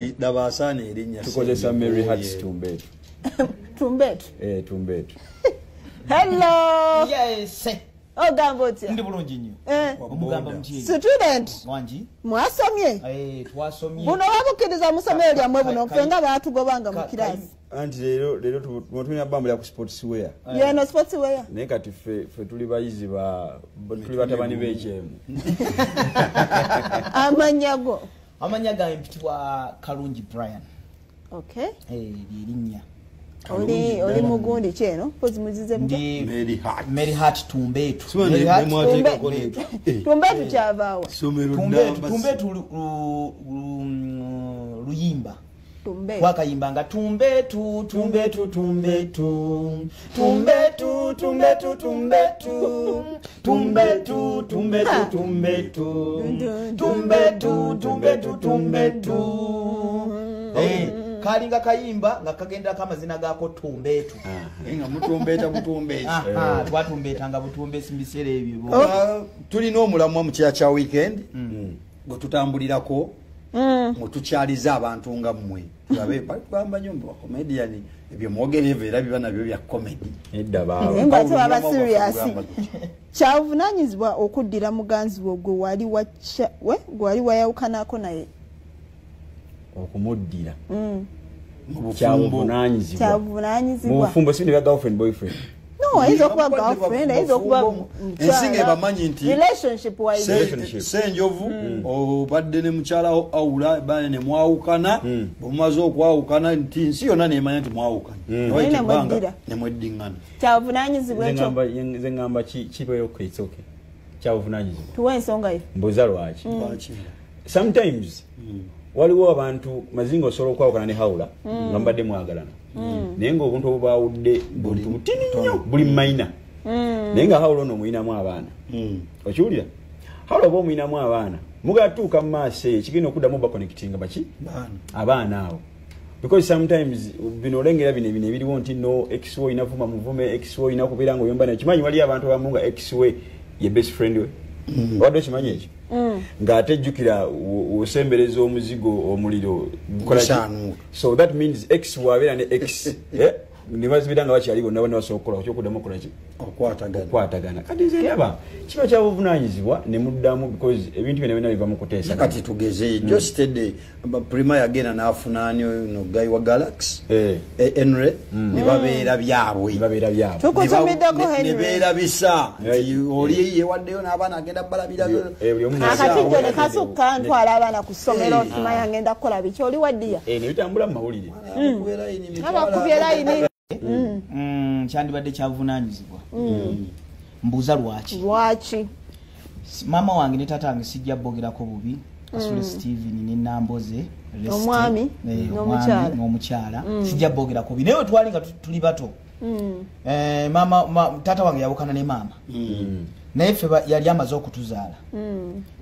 Dabasaana erinnya Tukozesa Mary Hearts Tumbeetu. Tumbeetu. Eh, Tumbeetu. Hello. Yes. Ogamba otya? Ndi bulungi nnyo. Eh. Omugamba mutye? Student. Wangi. Mwasomye? Eh, twasomye. Buno babukkiriza mu ssomero lyammwe buno ffe nga baatugobanga mu kiraasi. Anti leero tulina bambulira ku sports wear. Yeno sports wear. Naye kati ffe tuli bayizi ba tuli batabani b'ekyemu. Amannya go. Amannya gange mpitibwa Kalungi Brian. Okay. Eh, lyerinnya. Oli mugundi ki eno? Mpozi muzize mutya? Ndi Mary Heart. Mary Heart Tumbeetu. Simanyi Mary Heart mwateekako leero. Tumbeetu kyavaawa. Ssomero Tumbeetu, ddamba. Tumbeetu luyimba. Tumbeetu. Twakayimbanga tumbeetu, tumbeetu, tumbeetu. Tumbeetu, tumbeetu, tumbeetu. Tumbeetu, tumbeetu, tumbeetu. Tumbeetu, tumbeetu, tumbeetu. Eh, kalinga kayimba nga kagenderako amazina gaako tumbeetu. Nga mutumbeeta butumbeeti. Aha, twatumbeetanga butumbeesi mu biseera ebyo. Tulina omulamwa mu kira kya weekend gwe tutambulirako mutukyaliza abantu nga mmwe. Tulabe tugamba nnyo mbu comedian ebyo mwogera ebyo era biba nabyo bya comedy. Nedda baawe. Naye nga ate baba Omulamwa serious. gwaffe gugamba gutya. Kyavunaanyizibwa okuddira muganzi wo gwe wali wayawukanako naye. Okumuddira. Mu bufumbo. Kyabuvunaanyizibwa. Kyabuvunaanyizibwa. Mu bufumbo si bya girlfriend boyfriend. No, ayinza okuba Abadde girlfriend, ayinza okuba bafumbo. mukyala. Ensi ng'ebamanyi nti Relationship wise. Relationship. Ssenjovu obadde ne mukyala wo Aula bane ne mwawukana, bwe mumaze okwawukana nti nsi yonna n'emanya nti mwawukana. Ne wayita Naye ne ebbanga mweddira. ne mweddiŋŋana. Kyabuvunaanyizibwa ekyo. Nze ngamba kibeera okay, it's okay. Kyabuvunaanyizibwa. Tuwe ensonga yo. Mbuuza lwaki. Lwaki? Sometimes waliwo abantu mazinga osobola okwawukana ne Haula nga mubadde mwagalana. Naye ng'obuntu obubaawudde buntu butini nnyo buli mayina. Naye nga Haula ono omuyinamu abaana. Okiwulira? Haula oba omuyinamu abaana mugatuuka mu maaso eyo ekigenda okuddamu baconnectinga baki? Baana. Abaana abo. Because sometimes bino olengera bino bino ebiriwo nti no ex wo inavuma muvume, ex wo inakubeera ng'oyomba naye. Kimanyi waliyo abantu abamu nga ex we ye best friend we. Obadde okimanyi ekyo? Ng'ate jjukira osembereza omuzigo omuliro gukola ki? Gusaanuuka. So that means ex bw'abeera ne ex, ne bazibira nga bakyali bonna bonna basobola okukola ekyokuddamu okukola ki? Okwatagana. Okwatagana. Kati nze ndaba kiba kyabuvunaanyizibwa ne muddamu because ebintu byonna byonna biva mu kuteesa. Kati tugeze Jostede Prima yagenda n'afuna ani ono guy wa Galaxy Henry ne babeera byabwe. Ne babeera byabwe. Tukutumiddeko Henry. Ne beerabisa nti oli yewaddeyo n'abaana agenda balabira. Buli omu Akatijjo ne kasukka ntwala abaana ku ssomero simanya ngenda kukola biki oli waddiya. Ne bitambula mu mawulire. Abakubye layini. Kyandibadde kyavunaanyizibwa. Mbuuza lwaki? Lwaki? Maama wange ne taata wange sijja boogerako bubi. Kasule Steven ne Namboze, Reste, Omwami n'omukyala. Omwami n'omukyala. Sijja boogerako bubi. Naye twali nga tuli bato. Mama, taata wange yawukana ne maama. Naye ffe yali amaze okutuzaala.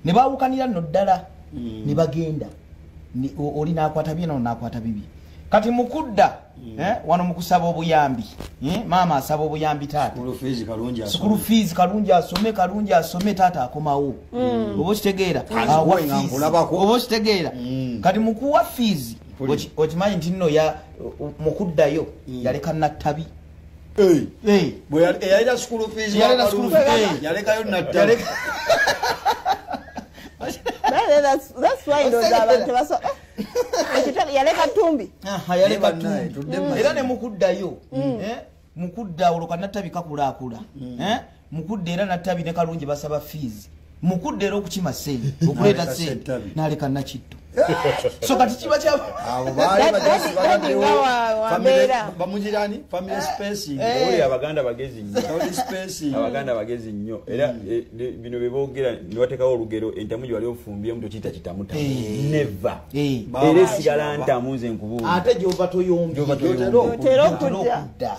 Ne baawukanira nno ddala. Ne bagenda. Oli n'akwata bye, n'ono n'akwata bibi. Kati mukudda, wano mukusaba obuyambi. Maama asaba obuyambi taata. School fees Kalungi asome. School fees Kalungi asome, Kalungi asome, taata akomawo. Oba okitegeera? Awa Awa fees. fees. Nkulabako. Oba okitegeera? Kati mukuwa fees, okimanyi nti nno mukuddayo yaleka nattabi. Bwe yaleta school fees Yaleta wa school Kalungi. fees. Yalekayo nattabi. That's why ndowooza abantu yaleka tumbi. Aha, yaleka Ne bannaye, tumbi. tudde mu Era ne mukuddayo, mukudda olwo kanattabi kakulaakula. Mukudda era nattabi ne Kalungi basaba fees. Mukudda era okukima ssente, okuleeta N'aleka ssente, ssentabi. n'aleka nakitto. So kati kiba kya Abo baali Daddy, bagezi daddy babaddewo. nga wa mbeera. Bamugirani family spacing. Owulira Abaganda bagezi nnyo. Family spacing. Abaganda bagezi nnyo. Era bino bye boogera ne bateekawo olugero entamu gye wali ofumbyemu tokiyita kitamutamu. Never. Era esigala ntamu nze nkubuulira. Ate gy'ova toyombye. Gy'ova toyombye. Gy'otera Gy'otera okudda. okudda.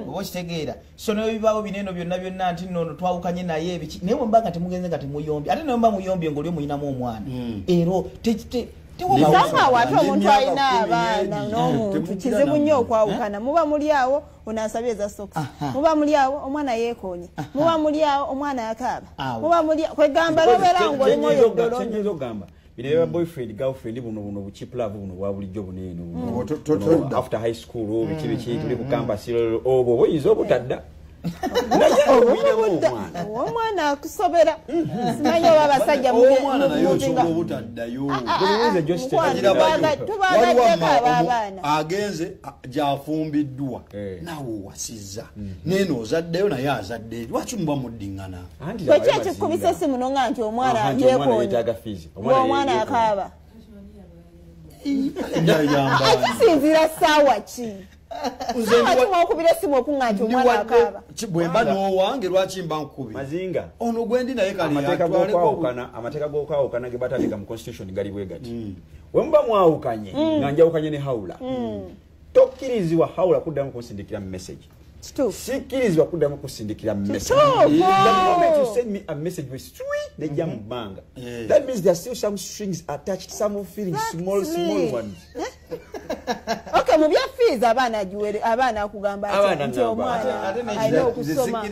Oba okitegeera. So ne bibaawo bino eno byonna byonna nti nno ono twawukanye naye ebiki. Naye bwe mba nga temugenze nga temuyombye. Ate ne bwe mba muyombye ng'oli omuyinamu omwana. Era Somehow ate omuntu Emyaka alina kumi abaana n'ebiri. n'omuntu Temugira kizibu nnyo nammwe. okwawukana. Muba muli awo ono asabye eza socks. Muba muli awo omwana yeekoonye. Muba muli awo omwana yakaaba. Awo. Muba muli awo kwegamba nobeera ng'oli mwoyo ddolo. Kyenyinza okugamba Bino bya boyfriend girlfriend buno buno bu cheap love buno bwa bulijjo buno eno. After high school biki biki tuli ku campus obwo boyiza obutadda. Naye omwana akusobera. Simanyi oba abasajja omwana naye osobola obutaddayo. Agenze gyafumbiddwa naawe owasizza neeno ozaddeyo naye azadde lwaki muba muddiŋŋana? Bwe ki ekikubisa essimu nonga nti omwana yeekoonye omwana akaaba kisinziira ssaawa ki? Okubira essimu okuŋŋa nti omwana akaaba. Bwe mba n'owange lwaki mba nkubira? Mazinga. Ono gwe ndi naye kale amateeka g'okwawukana ge batateeka mu constitution gali bwe gati. Bwe muba mwawukanye nga njawukanye ne Hawula, tokkirizibwa Hawula kuddamu kunsindikira message. Sikkirizibwa kuddamu kusindikira message. The moment you send me a message with sweet nejja mu bbanga. That means there are still some strings attached, some feelings, small ones. Okay, mu bya fees abaana giwere abaana akugamba nti omwana alina okusoma.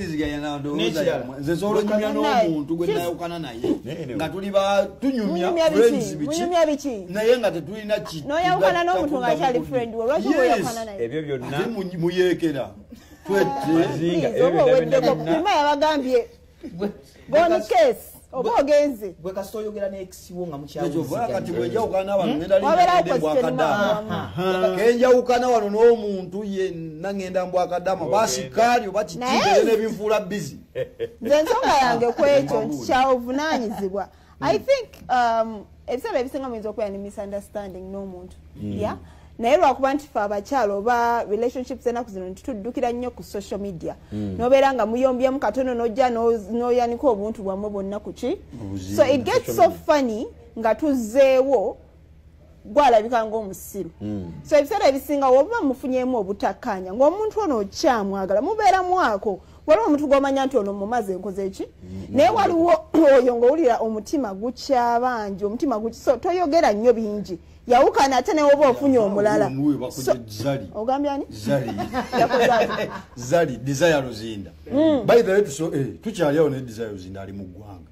Nze nsobola n'omuntu gwe nayawukana naye nga tuli ba tunyumya friends biki naye nga tetulina ki. N'oyawukana n'omuntu ng'akyali friend wo, lwaki oyawukana naye? Ebyo byonna muyeekera. Mazinga ebyo byonna yabagambye gone case oba ogenze gwe kasita oyogera ne ex wo nga mukyawuziganya. Kati bwe njawukana wano ngenda mbwakadama kenjawukana wano n'omuntu yenna ngenda mbwakadama basikaali oba kikibere n'ebinfuula busy. Nze ensonga yange ku ekyo nti kyabuvunaanyizibwa. I think ebiseera ebisinga muyinza okubeera ne misunderstanding n'omuntu. Yeah? Naye lwakuba nti ffe abakyala oba relationships ennaku zino nti tuddukira nnyo ku social media. N'obeera nga muyombyemu katono n'ojja n'oyanika obuntu bwammwe bwonna ku ki. So it gets so funny nga tuzzeewo gwalabika ng'omusiru. So ebiseera ebisinga oba mufunyeemu obutakkaanya ng'omuntu ono okyamwagala mubeera mwako. Waliwo omuntu gw'omanya nti ono mumaze enkoze ki, naye waliwo oyo ng'owulira omutima gukyabanja, omutima so toyogera nnyo bingi. Yawukana ate ne woba ofunye omulala. Ogambye ani? Zali Desire Luzinda. By the way tukyali awo ne Desire Luzinda ali mu ggwanga.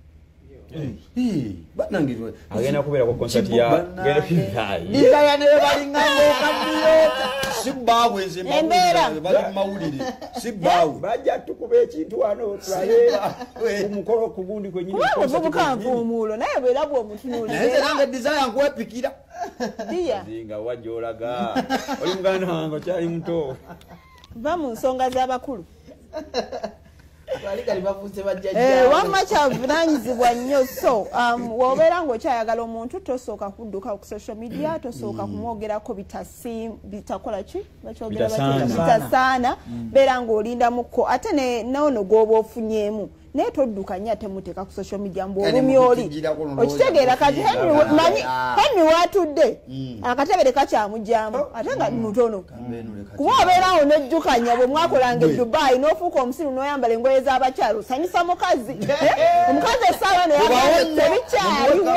Bannange agenda kubeera ku concert ya Desire ne balinga ng'okaddiyo. Si bbaabwe nze bali mu mawulire. Si bbaabwe. Bajja tukuba ekintu wano tulabe ku mukolo ku gundi kwennyini. Kuba omuvubuka nvuumuulo naye bwera bw'omutunuulira. Naye nze nange Desire nkwepikira. Mazinga wajja olaga oli muganda wange okyali muto. Va mu nsonga z'abakulu. Wamma kyavunaanyizibwa nnyo. So w'obeera ng'okyayagala omuntu tosooka kudduka ku social media, tosooka kumwogerako bitakola ki bitasaana, beera ng'olindamuko ate n'ono gw'oba ofunyeemu naye todduka nnyo ate muteeka ku social media mbu olumya oli okitegeera. Kati Henry waatudde akatebe kakyamugyamu ate nga mutono kuba obeerawo n'ojjukanya bwe mwakolanga e Dubai n'ofuuka omusiru n'oyambala engoye z'abakyala osanyusa mukazi. Omukazi essaawa eno yagambye tebikyaliwo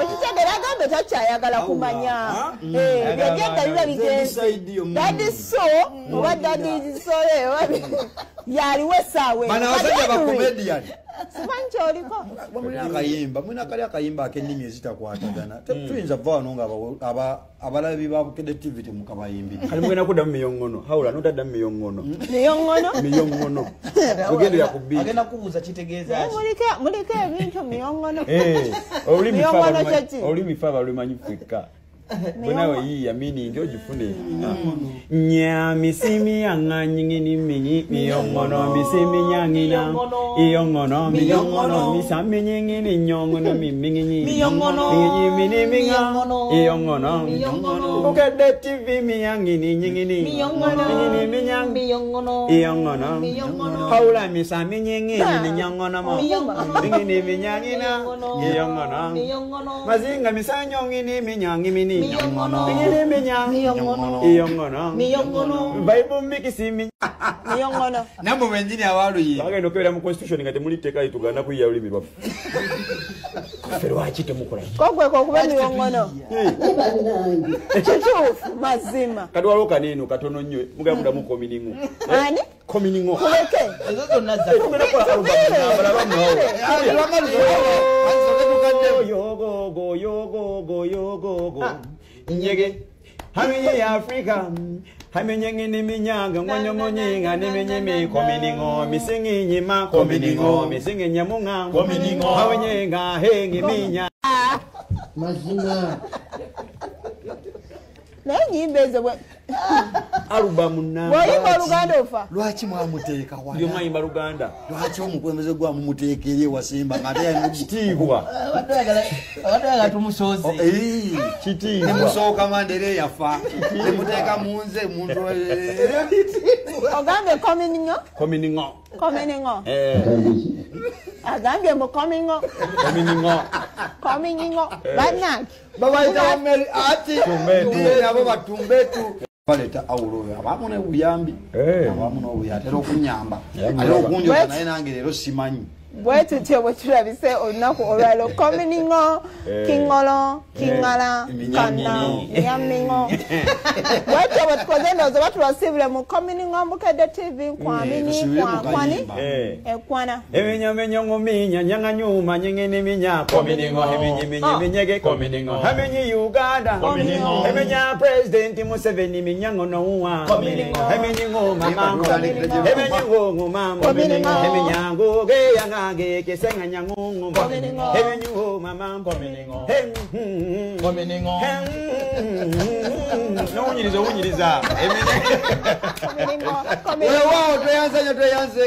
okitegeera, agambe takyayagala kumanya byegenda biba bigenze. Daddy so oba daddy sole yaliwo essaawa eno. Simanyi kyoliko. Mulina akayimba, mulina kali akayimba ak'ennimi ezitakwatagana. Tuyinza kuva wano nga abalabi ba Bukedde TV temukabayimbidde. Kali mugenda kuddamu miyongono. Hawula n'otaddamu miyongono. Miyongono? Miyongono. Ogendera ku bbiiri. Agenda kubuuza kitegeeza ki? Muliko ebintu miyongono. Olulimi ffe abalumanyi ffekka. Bwe yiiya meaning ogifune. Nyamisimi yang'anying'ini minyi miyongono misimi nyang'ina iyongono miyongono misaminying'ini nyongono miming'inyi miyongono mini minga iyongono miyongono Bukedde TV miyang'ini nying'ini miyongono mini minyang miyongono iyongono miyongono Hawula misaminying'ini nyongono mo ming'ini minyang'ina iyongono miyongono Mazinga misanyong'ini minyangi mini miyongono miyongono iyongono miyongono Bible mikisi miyongono namwe bennyini abaluyi bagenda okubeera mu constitution nga temuli tteeka lituganda kuyiya lulimi lwaffe. Ffe lwaki temukola kogweka okuba miyongono kituufu mazima. Kati waliwo kaneeno katono nnyo mugenda kuddamu kominingo. Ani? Kominingo kuleke ezo zonna zaffe. Tugenda kukola album namba laba mwawo. Yogo yogo yogo nyege hamenye Africa hamenye ngini minyanga ngonyo ngonyinga nimenye kominingo misingi nyima kominingo misingi nyamunga kominingo hawenye nga hengi minya mazina naye nyimba ezo alubamu namba bw'oyimba Oluganda ofa lwaki mwamuteeka wala yo mwayimba Luganda lwaki omukulembeze gwamumuteeka eri ewasimba ng'ate yalina kitiibwa abadde tumusoze kitiibwa nemusooka Mandela eyafa nemuteeka mu nze muntu ogambye kominingo kominingo kominingo agambye mu komingo kominingo kominingo bannange babayita Mary ati abo batumbetu baleta awulo oyo abamu n'obuyambi abamu n'obuyambi atera okunyamba atera okunjoza naye nange leero simanyi bwe tutyo bwe tulabise olunaku olwaleero kominingo kiŋolo kiŋala kana nyamingo bwetyo bwe tukoze ndowooza oba tubasiibule mu kominingo Bukedde TV nkwamini kwankwani ekwana ebinyamenyo nguminya nyanganyuma nyingini minya kominingo eminyiminyi minyege kominingo eminyi Uganda kominingo eminya President Museveni minyango nouwa kominingo eminyingo mama eminyingo mama kominingo eminyango geyanga kesenga nyangungu kominingo eminyu mama kominingo kominingo nowunyiriza owunyiriza kominingo weewaawo tweyanze nnyo tweyanze.